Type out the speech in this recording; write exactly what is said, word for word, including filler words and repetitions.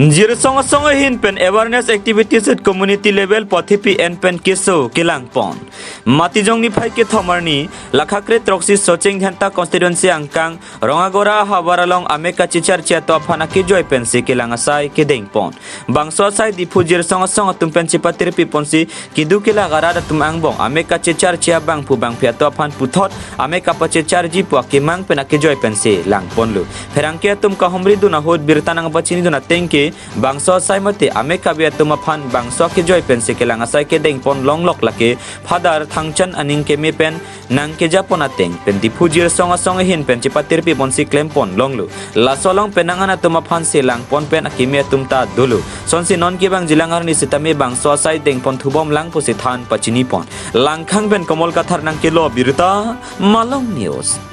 Jirsong asong ahin pen awareness activities at community level pathipi en pen keso kelang pon. Matijong niphai kethom arni, lakha kre throksi Socheng Dhenta constituency angkang Rongagora ahavar along amek kachecharche atum aphan akejoi pensi kelang asai kedeng pon. Bangso asai Diphu Jirsong asong atum pen chepatirpi ponsi keduk kelak arat atum angbong amek kachecharche abangphu bangphi atum aphan puthot amek kapachecharji pu akemang pen akejoi pensi lang ponlo. Pherangke atum kahumri dun ahut birta nangpachini dun ateng ke bangso asai mate amek kave atum aphan bangso akejoi pensi kelang asai kedeng pon longlok lake Father Thangchan aning keme pen nangkeja pon ateng pen Diphu Jirsong asong ahin pen chepatirpi ponsi klem pon longlo. Laso along penang an atum aphan si lang pon pen akeme atum ta dolo. Sonsi non kevangjilang arni sitame bangso asai deng pon thubom lang pusi than pachini pon. Langkhang pen Komol Kathar nangkelo birta, Malong News.